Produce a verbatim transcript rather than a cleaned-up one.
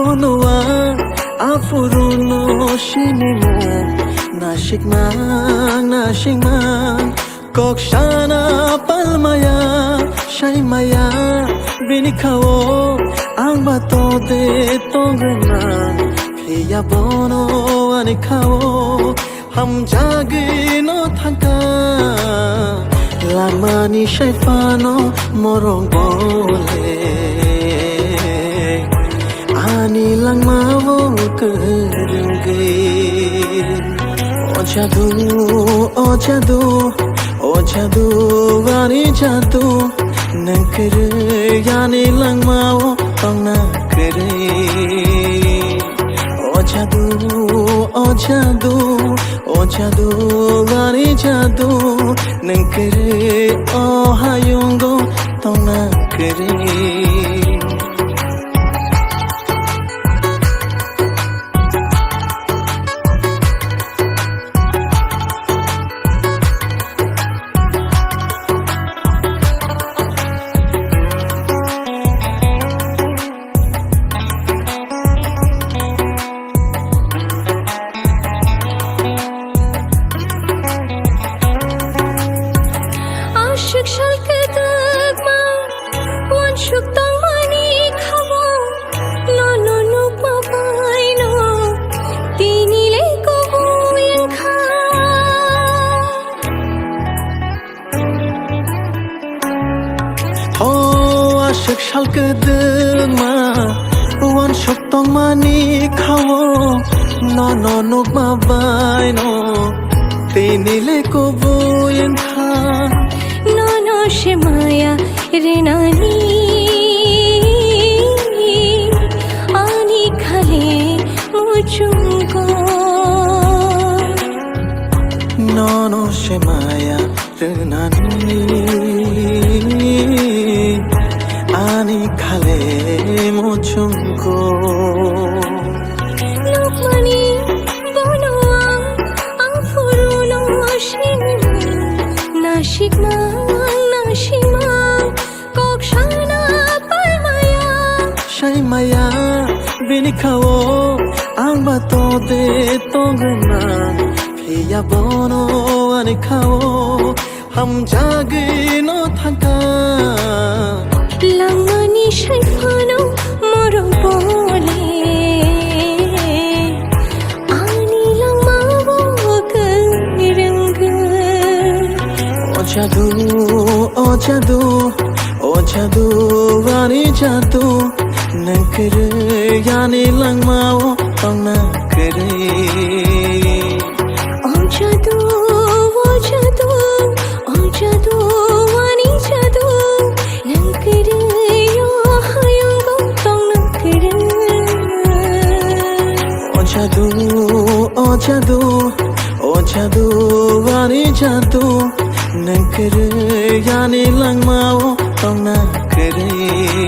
Noa aphuru no sinimung, nasikmang, nasikmang. Kok sana palmaya, saimaya, bini khao ang ba tode tongwimang. Phiya bono ani khao hamjagwi no thangkha. Langmani sai phano morok bole ani langmao kwrwngwi. O jadu, o jadu, o jadu, ani jadu, nwng kwrwi ani langmao tongna kwrwi. O jadu, o jadu, o jadu, ani jadu, nwng kwrwi o hayungo tongna kwrwi. Aswk sal kwdwkma, uansuk tongmani khabo, nono nukma baino, tini le kubui wngkha. O aswk sal kwdwkma, uansuk tongmani khao, nono nukma baino, tini le kubui wngkha. Nono se maya rwnani, ani khale muchungo. Nono se maya rwnani, ani khale muchungo. Nukmani bono ang, ang phuruno sini. Nasikmang, nasikmang, kok sana palmaya. Saimaya, bini khao ang ba tode tongwimang. Phiya bono ani khao hamjagwi no thangkha. Langmani sai phano morok bole ani langmao kwrwngwi. O jadu, o jadu, o jadu, ani jadu, nwng kwrwi ani langmao tongna kwrwi. O jadu, o jadu, o jadu, ani jadu, nwng kwrwi o hayungo tongna kwrwi. O jadu, o jadu, o jadu, ani jadu, nwng kwrwi ani langmao tongna kwrwi.